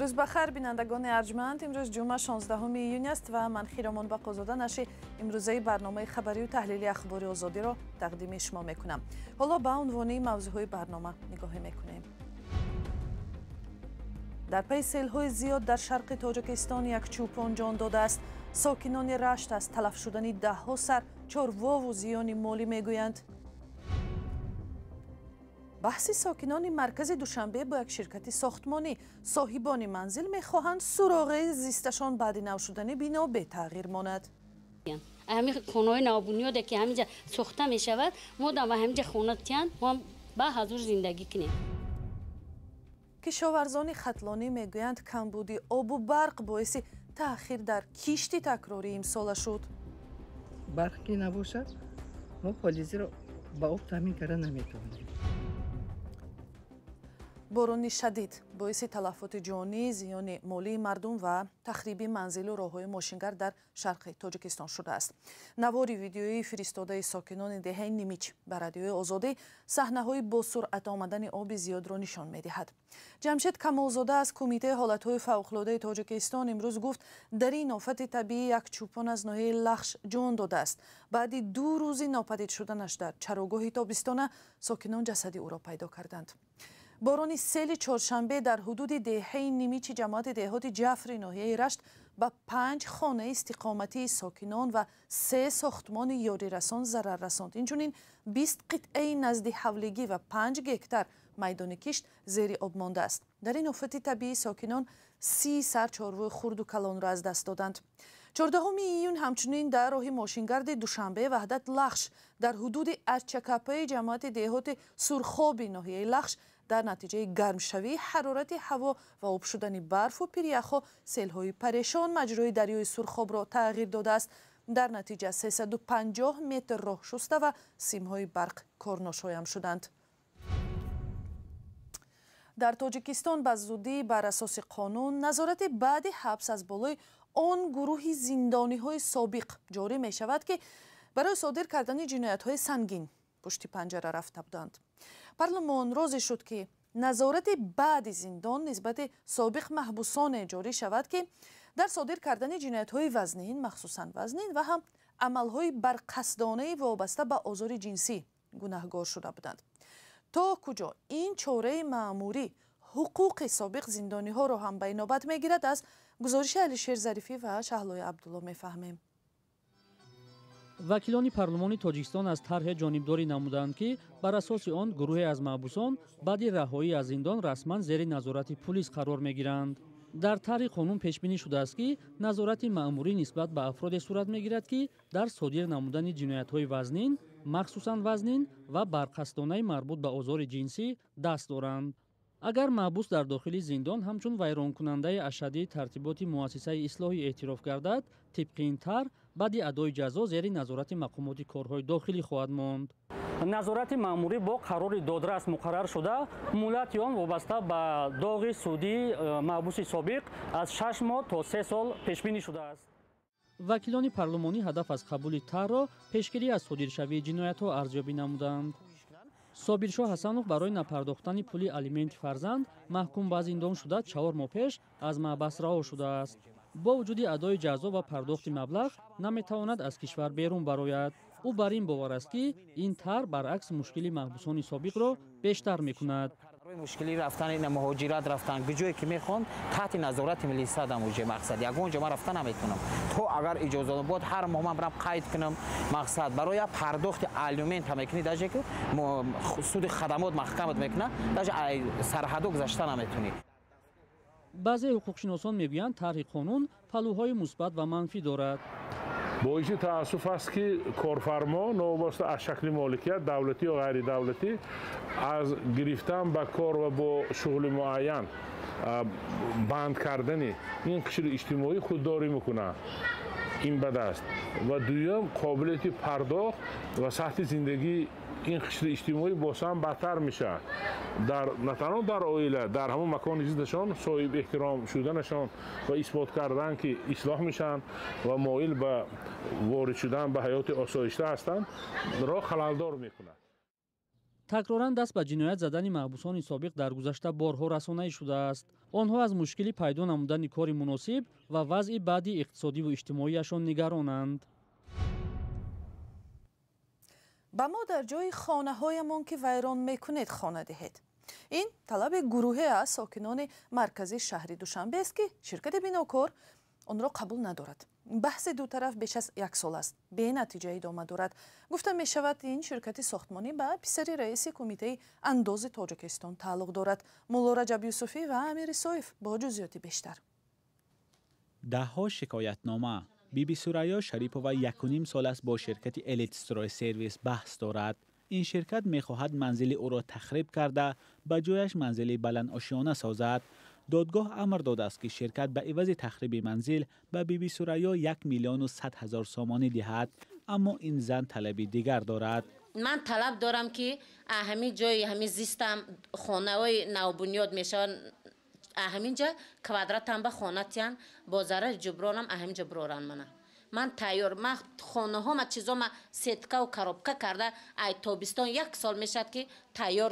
Рӯз ба хайр, бинандагони арҷманд. Имрӯз ҷумъа 16 июн аст ва ман Хиромон Бақозода нашри имрӯзаи барномаи хабарию таҳлили Ахбори Озодиро тақдими шумо мекунам. Ҳоло ба унвони мавзӯъҳои барнома нигоҳе мекунем. Дар пайи селҳои зиёд дар шарқи Тоҷикистон як чӯпон ҷон додааст. Сокинони Рашт аз талаф шудани даҳҳо сар чорвову зиёни молӣ мегӯянд. Баҳси сокинони маркази Душанбе бо як ширкати сохтмонӣ. Соҳибони манзил мехоҳанд суроғаи зисташон баъди нав шудани бино бетағйир монад. Ҳамин хонаҳои навбунёде ки ҳаминҷа сохта мешавад, мо дам ҳаминҷа хона тиянд, мо ба ҳазур зиндагӣ кунем. Кишоварзони хатлонӣ мегӯянд, камбуди обу барқ боиси таъхир дар кишти такрории имсола шуд. Барқ ки набошад, мо полизиро ба об таъмин карда наметавонем. Борони шадид боиси талафоти ҷонӣ, зиёни молии мардум ва тахриби манзилу роҳҳои мошингард дар шарқи Тоҷикистон шудааст. Навори видеоии фиристодаи сокинони деҳаи Нимич ба Радиои Озодӣ саҳнаҳои бо суръат омадани оби зиёдро нишон медиҳад. Ҷамшед Камолзода аз Кумитаи ҳолатҳои фавқулодаи Тоҷикистон имрӯз гуфт, дар ин офати табиӣ як чӯпон аз ноҳияи Лахш ҷон додааст. Баъди 2 рӯзи нопадид шуданаш дар чарогоҳи тобистона сокинон ҷасади ӯро пайдо карданд. Борони сели чоршанбе дар ҳудуди деҳаи Нимичи ҷамоати деҳоти Ҷафри ноҳияи Рашт ба 5 хонаи истиқоматии сокинон ва 3 сохтмони ёрирасон зарар расонд. Инчунин 20 қитъаи назди ҳавлигӣ ва 5 гектар майдони кишт зери об мондааст. Дар ин офати табиӣ сокинон 30 сар чорвои хурду калонро аз даст доданд. 14 июн ҳамчунин дар роҳи мошингарди Душанбе Ваҳдат Лахш дар ҳудуди Арчакапаи ҷамоати деҳоти Сурхоби ноҳияи Лахш дар натиҷаи гармшавии ҳарорати ҳаво ва об шудани барфу пиряхҳо селҳои парешон маҷрои дарёи Сурхобро тағйир додааст. Дар натиҷа 350 метр роҳ шуста ва симҳои барқ корношоям шуданд. Дар Тоҷикистон ба зудӣ бар асоси қонун назорати баъди ҳабс аз болои он гурӯҳи зиндониҳои собиқ ҷорӣ мешавад, ки барои содир кардани ҷиноятҳои сангин пушти панҷара рафта буданд. Парлумон розӣ шуд, ки назорати баъди зиндон нисбати собиқ маҳбусоне ҷорӣ шавад, ки дар содир кардани ҷиноятҳои вазнин, махсусан вазнин ва ҳам амалҳои барқасдонаи вобаста ба озори ҷинсӣ гунаҳгор шуда буданд. То куҷо ин чораи маъмурӣ ҳуқуқи собиқ зиндониҳоро ҳам ба инобат мегирад, аз гузориши Алишер Зарифӣ ва Шаҳлои Абдулло мефаҳмем. Вакилони парлумони Тоҷикистон аз тарҳе ҷонибдорӣ намуданд, ки бар асоси он гурӯҳе аз маҳбусон баъди раҳоӣ аз зиндон расман зери назорати пулис қарор мегиранд. Дар тарҳи қонун пешбинӣ шудааст, ки назорати маъмурӣ нисбат ба афроде сурат мегирад, ки дар содир намудани ҷиноятҳои вазнин, махсусан вазнин ва барқасдонаи марбут ба озори ҷинсӣ даст доранд. Агар маҳбус дар дохили зиндон ҳамчун вайронкунандаи ашаддии тартиботи муассисаи ислоҳӣ эътироф гардад, тибқи ин тарҳ баъди адои ҷазо зери назорати мақомоти корҳои дохилӣ хоҳад монд. Назорати маъмурӣ бо қарори додрас муқаррар шуда, муҳлати он вобаста ба доғи судии маҳбуси собиқ аз 6 моҳ то 3 сол пешбинӣ шудааст. Вакилони парлумонӣ ҳадаф аз қабули тарҳро пешгирӣ аз содиршавии ҷиноятҳо арзёбӣ намуданд. Собиршоҳ Ҳасанов барои напардохтани пули алименти фарзанд маҳкум ба зиндон шуда 4 моҳ пеш аз маҳбас раҳо шудааст. Бо вуҷуди адои ҷазо ва пардохти маблағ наметавонад аз кишвар берун барояд. Ӯ бар ин бовар аст, ки ин тарҳ баръакс мушкили маҳбусони собиқро бештар мекунад. Мушкили рафтан ина муҳоҷират рафтан, куҷое ки мехоҳам таҳти назорати милиса дам уҷе мақсад ягон ҷо ман рафта наметавонам. То агар иҷоза бод ҳар моҳ ман барам қайд кунам мақсад барои пардохти алимент ҳам мекунӣ, даже ки суди хадамот маҳкамат мекунад, даже сарҳадо гузашта наметавонӣ. Баъзе ҳуқуқшиносон мегӯянд, тарҳи қонун паҳлӯҳои мусбат ва манфӣ дорад. Боиси таассуф аст, ки корфармо новобаста аз шакли моликият, давлатӣ ё ғайридавлатӣ, аз гирифтан ба кор ва бо шуғли муайян банд кардани ин қишри иҷтимоӣ худдорӣ мекунад. Ин бад аст. Ва дуюм, қобилияти пардохт ва сатҳи зиндагии ин қишри иҷтимоӣ боз ҳам бадтар мешавад. Дар на танҳо дар оила, дар ҳамон макони зисташон соҳиб эҳтиром шуданашон ва исбот кардан, ки ислоҳ мешаванд ва моил ба ворид шудан ба ҳаёти осоишта ҳастанд, роҳ халалдор мекунад. Такроран даст ба ҷиноят задани маҳбусони собиқ дар гузашта борҳо расонаӣ шудааст. Онҳо аз мушкили пайдо намудани кори муносиб ва вазъи баъди иқтисодиву иҷтимоияшон нигаронанд. Ба мо дар ҷои хонаҳоямон, ки вайрон мекунед, хона диҳед. Ин талаби гурӯҳе аз сокинони маркази шаҳри Душанбест, ки ширкати бинокор онро қабул надорад. Баҳси ду тараф беш аз як сол аст бенатиҷа идома дорад. Гуфта мешавад, ин ширкати сохтмонӣ ба писари раиси Кумитаи андози Тоҷикистон тааллуқ дорад. Мулло Раҷаб Юсуфӣ ва Амир Исоев бо ҷузъиёти бештар. Даҳҳо шикоятнома. Биби Сурайё Шарипова 1.5 сол аст бо ширкати Элитстрой Сервис баҳс дорад. Ин ширкат мехоҳад манзили ӯро тахриб карда, ба ҷояш манзили баландошёна созад. Додгоҳ амр додааст, ки ширкат ба ивази тахриби манзил ба Биби Сурайё 1 100 000 сомонӣ диҳад. Аммо ин зан талаби дигар дорад. Ман талаб дорам, ки ҳамин ҷои ҳамин зистам хонаҳои навбунёд мешаванд, ҳаминҷа квадратам ба хона тиян, бо зарари ҷубронам ҳаминҷа буроранд мана. Ман тайёр, ман хонаҳома, чизома сеткаву коробка карда, ай тобистон як сол мешавад, ки тайёр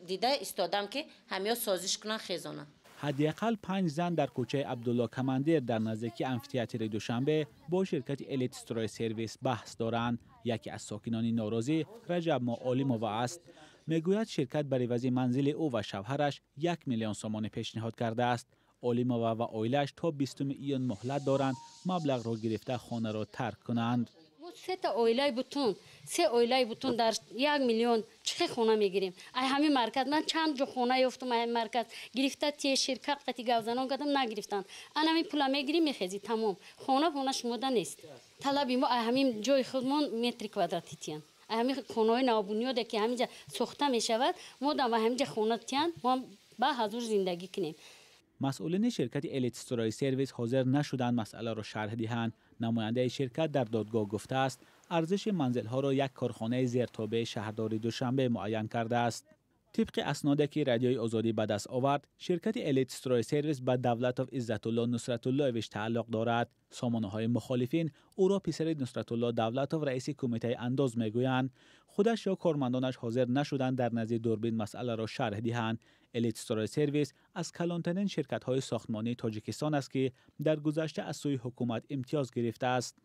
дида истодам, ки ҳамиё созиш кунанд, хезонанд. Ҳадди ақал панҷ зан дар кӯчаи Абдулло Командир дар наздикии амфитеатри Душанбе бо ширкати Элитстрой Сервис баҳс доранд. Яке аз сокинони норозӣ Раҷабмо Олимова аст. Мегӯяд, ширкат бар ивази манзили ӯ ва шавҳараш 1 миллион сомонӣ пешниҳод кардааст. Олимова ва оилааш то 20 июн муҳлат доранд маблағро гирифта, хонаро тарк кунанд. Сета оилаи бутун, се оилаи бутун дар 1 миллион чӣ хона мегирем? Ай ҳамин марказ ман чанд ҷо хона ёфтум. Ай марказ гирифта, те ширкат қати гавзанон кардам, нагирифтанд. Ан ҳамин пула мегирӣ, мехезӣ, тамом, хона хона шумода нест. Талаби мо ай ҳамин ҷои худмон метри квадрати тиян. Ай ҳамин хонаҳои навбунёде, ки ҳаминҷа сохта мешавад, мо дам ҳаминҷа хона тиян, мо ба ҳазур зиндагӣ кунем. Масъулини ширкати Элитстрой Сервис ҳозир нашуданд масъаларо шарҳ диҳанд. Намояндаи ширкат дар додгоҳ гуфтааст, арзиши манзилҳоро як корхонаи зертобеи шаҳрдори Душанбе муайян кардааст. Тибқи асноде, ки Радиои Озодӣ ба даст овард, ширкати Элитстрой Сервис ба Давлатов Иззатулло Нусратуллоевич тааллуқ дорад. Сомонаҳои мухолифин ӯро писари Нусратулло Давлатов, раиси Кумитаи андоз, мегӯянд. Худаш ё кормандонаш ҳозир нашуданд дар назди дурбин масъаларо шарҳ диҳанд. Элитстрой Сервис аз калонтарин ширкатҳои сохтмонии Тоҷикистон аст, ки дар гузашта аз сӯи ҳукумат имтиёз гирифтааст.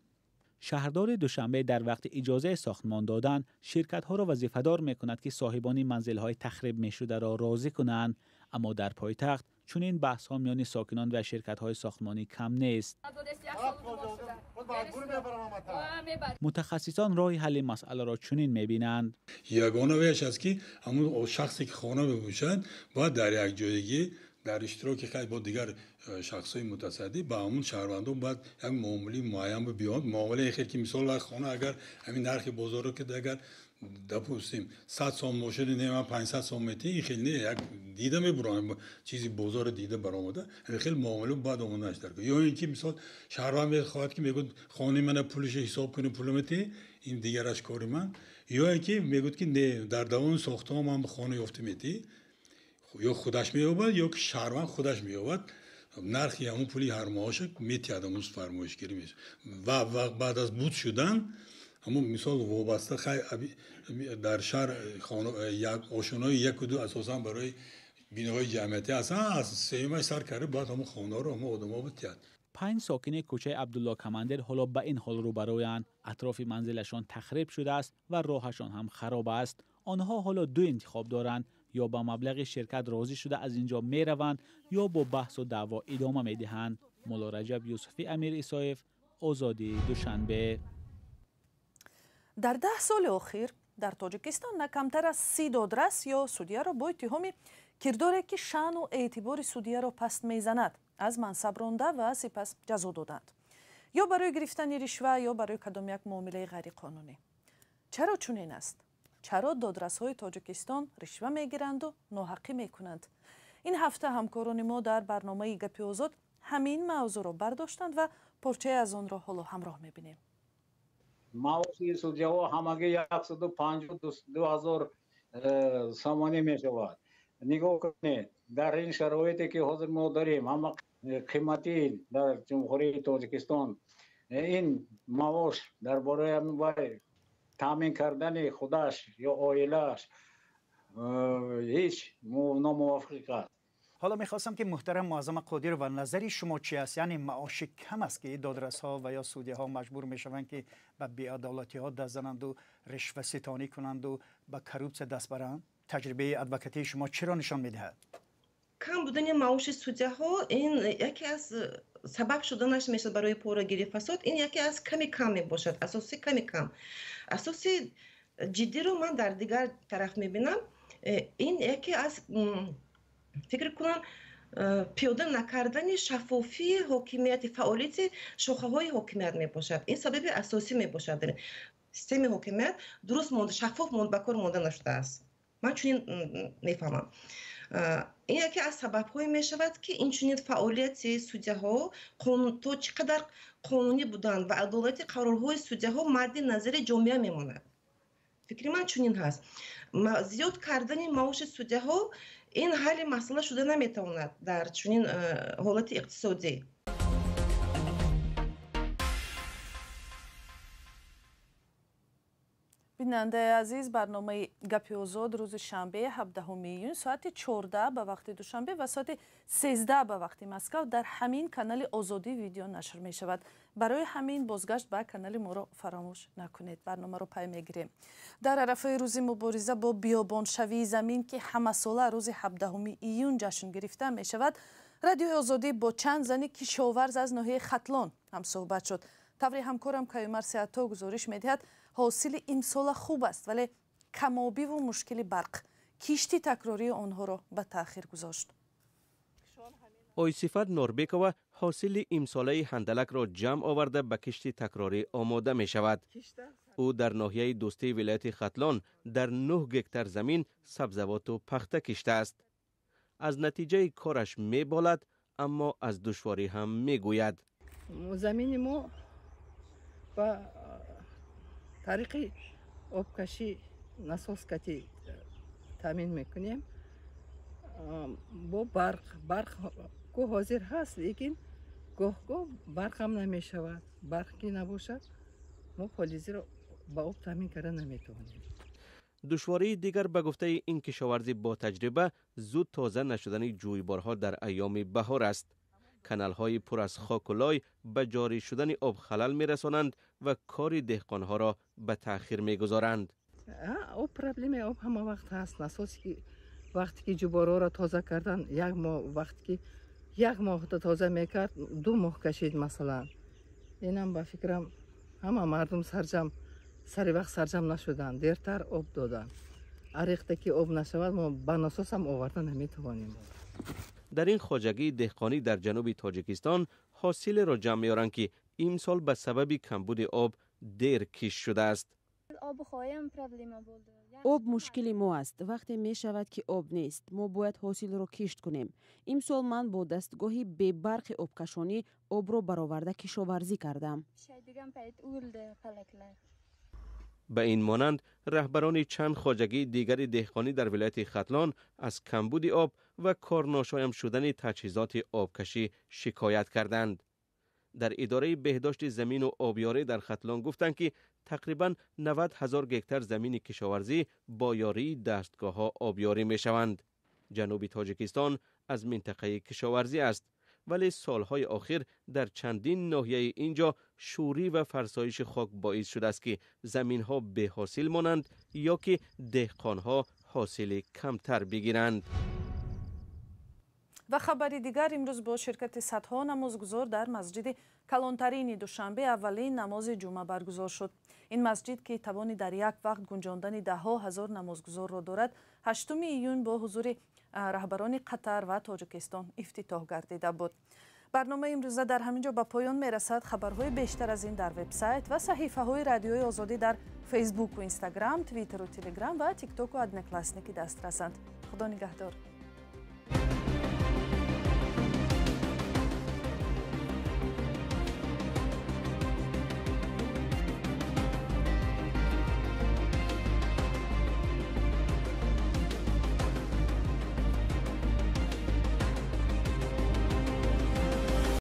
Шаҳрдори Душанбе дар вақти иҷозаи сохтмон додан ширкатҳоро вазифадор мекунад, ки соҳибони манзилҳои тахриб мешударо розӣ кунанд. Аммо дар пойтахт чунин баҳсҳо миёни сокинон ва ширкатҳои сохтмонӣ кам нест. Мутахассисон роҳи ҳалли масъаларо чунин мебинанд. Ягона веш аст, ки ҳамун шахсе, ки хона мебошад, бояд дар якҷоягӣ, дар иштироки хай бо дигар шахсҳои мутасаддӣ ба ҳамун шаҳрвандон бояд як муомилаи муайян биёд. Муомилаи хел, ки мисол, хона агар ҳамин нархи бозорро, ки агар, допустим, 100 сом бошад, не, ман 500 сом метӣ, ин хел не, як дида мебурам, чизи бозорро дида баромада, ҳамин хел муомила бояд омоданаш дар. Ё ин ки, мисол, шаҳрванд мехоҳад, ки мегӯяд, хонаи мана пулиша ҳисоб кунӣ, пула метӣ, ин дигараш кори ман. Ё ин ки мегӯяд, ки не, дар давоми сохтмон ман хона ёфта метӣ. Ё худаш меёбад, ё ки шаҳрванд худаш меёбад, нархи ҳамун пули ҳармоҳаша метиҳад, ҳамун фармоишгирӣ ва баъд аз буд шудан ҳамун, мисол, вобаста хай дар шаҳр ошонаҳои яку ду асосан барои биноҳои ҷамъиятӣ ҳастанд, аз сеюмаш сар карда бояд ҳамун хонаҳоро ҳамун одамҳо битиҳад. Панҷ сокини кӯчаи Абдулло Командир ҳоло ба ин ҳол рӯбарӯянд. Атрофи манзилашон тахриб шудааст ва роҳашон ҳам хароб аст. Онҳо ҳоло ду интихоб доранд: ё ба маблағи ширкат розӣ шуда, аз ин ҷо мераванд, ё бо баҳсу даъво идома медиҳанд. Мулло Раҷаб Юсуфӣ, Амир Исоев, Озодӣ, Душанбе. Дар 10 соли охир дар Тоҷикистон на камтар аз 30 додрас ё судияро бо иттиҳоми кирдоре, ки шаъну эътибори судияро паст мезанад, аз мансаб ронда ва сипас ҷазо доданд, ё барои гирифтани ришва, ё барои кадом як муомилаи ғайриқонунӣ. Чаро чунин аст? Чаро додрасҳои Тоҷикистон ришва мегиранду ноҳаққӣ мекунанд? Ин ҳафта ҳамкорони мо дар барномаи «Гапи озод» ҳамин мавзӯъро бардоштанд ва порчае аз онро ҳоло ҳамроҳ мебинем. Маоши судяҳо ҳамагӣ 152 ҳазор сомонӣ мешавад. Нигоҳ кунед, дар ин шароите, ки ҳозир мо дорем, ҳама қиматӣ дар Ҷумҳурии Тоҷикистон, ин маош дар бораи вай таъмин кардани худаш ё оилааш. ҳеҷ номувофиқ аст. Ҳоло мехостам ки муҳтарам Муаззама Қодирова, назари шумо чи аст? Яъне маоши кам аст ки додрасҳо ва ё судяҳо маҷбур мешаванд ки ба беадолатиҳо даст зананду ришваситонӣ кунанду ба коррупсия даст баранд? Таҷрибаи адвокатии шумо чиро нишон медиҳад? Кам будани маоши судяҳо ин яке аз сабаб шуданаш мешавад барои порагирӣ, фасод. Ин яке аз ками кам мебошад, асоси ками кам. Асоси ҷиддиро ман дар дигар тараф мебинам. Ин яке аз фикр кунам пиёда накардани шаффофии ҳокимияти, фаъолияти шохаҳои ҳокимият мебошад. Ин сабаби асосӣ мебошад. Системаи ҳокимият дуруст монда, шаффоф ба кор монда нашудааст. Ман чунин мефаҳмам. Ин яке аз сабабҳое мешавад ки инчунин фаъолияти судяҳо то чӣ қадар қонунӣ буданд ва адолати қарорҳои судяҳо мадди назари ҷомеа мемонад. Фикри ман чунин ҳаст. Зиёд кардани маоши судяҳо ин ҳалли масъала шуда наметавонад дар чунин ҳолати иқтисодӣ. Бинандаи азиз, барномаи Гапи Озод рӯзи шанбе 17 июн соати 14 ба вақти Душанбе ва соати 13 ба вақти Москав дар ҳамин канали Озодӣ видео нашр мешавад. Барои ҳамин бозгашт ба канали моро фаромӯш накунед. Барномаро пай мегирем. Дар арафаи рӯзи мубориза бо биёбоншавии замин, ки ҳамасола рӯзи 17 июн ҷашн гирифта мешавад, Радиои Озодӣ бо чанд зани кишоварз аз ноҳияи Хатлон ҳамсӯҳбат шуд. Таври ҳамкорам Каюмар Сеато гузориш медиҳад, ҳосили имсола хуб аст, вале камобиву мушкили барқ кишти такрории онҳоро ба таъхир гузошт. Ойсифат Норбекова ҳосили имсолаи ҳандалакро ҷамъ оварда ба кишти такрорӣ омода мешавад. Ӯ дар ноҳияи Дӯстии вилояти Хатлон дар 9 гектар замин сабзавоту пахта киштааст. Аз натиҷаи кораш меболад, аммо аз душворӣ ҳам мегӯяд. Замини мо ба тариқи обкашӣ насоскати таъмин мекунем. Бо барқ, барқ ку ҳозир ҳаст, лекин гоҳ-гоҳ барқам намешавад. Барқ ки набошад, мо полизиро ба об таъмин карда наметавонем. Душвории дигар ба гуфтаи ин кишоварзи бо таҷриба зуд тоза нашудани ҷӯйборҳо дар айёми баҳор аст. Каналҳои пур аз хоку лой ба ҷорӣ шудани об халал мерасонанд ва кори деҳқонҳоро ба таъхир мегузоранд. Об проблемаи об ҳама вақт ҳаст. Насосе ки вақте ки ҷуборҳоро тоза кардан, як моҳ, вақте ки як моҳ тоза мекард, 2 моҳ кашид масалан. Инам ба фикрам ҳама мардум сарҷам сари вақт сарҷам нашуданд, дертар об доданд. Арехта ки об нашавад, мо ба насосам оварда наметавонем. Дар ин хоҷагии деҳқонӣ дар ҷануби Тоҷикистон ҳосилеро ҷамъ меоранд ки имсол ба сабаби камбуди об дер кишт шудааст. Об мушкили мо аст. Вақте мешавад ки об нест, мо бояд ҳосилро кишт кунем. Имсол ман бо дастгоҳи бебарқи обкашонӣ обро бароварда кишоварзӣ кардам. Ба ин монанд раҳбарони чанд хоҷагии дигари деҳқонӣ дар вилояти Хатлон аз камбуди об ва корношоям шудани таҷҳизоти обкашӣ шикоят карданд. Дар идораи беҳдошти замину обёрӣ дар Хатлон гуфтанд ки тақрибан 90 ҳазор гектар замини кишоварзӣ бо ёрии дастгоҳҳо обёрӣ мешаванд. Ҷануби Тоҷикистон аз минтақаи кишоварзӣ аст, вале солҳои охир дар чандин ноҳияи инҷо шӯрӣ ва фарсоиши хок боис шудааст ки заминҳо беҳосил монанд ё ки деҳқонҳо ҳосили камтар бигиранд. Ва хабари дигар, имрӯз бо ширкати садҳо намозгузор дар масҷиди калонтарини Душанбе аввалин намози ҷумъа баргузор шуд. Ин масҷид ки тавони дар як вақт гунҷондани даҳҳо ҳазор намозгузорро дорад, 8 июн бо ҳузури раҳбарони Қатар ва Тоҷикистон ифтитоҳ гардида буд. Барномаи имрӯза дар ҳамин ҷо ба поён мерасад. Хабарҳои бештар аз ин дар вебсайт ва саҳифаҳои Радиои Озодӣ дар Фейсбуку Инстаграм, Твиттеру Телеграм ва Тиктоку Одноклассники дастрасанд. Худо нигаҳдор.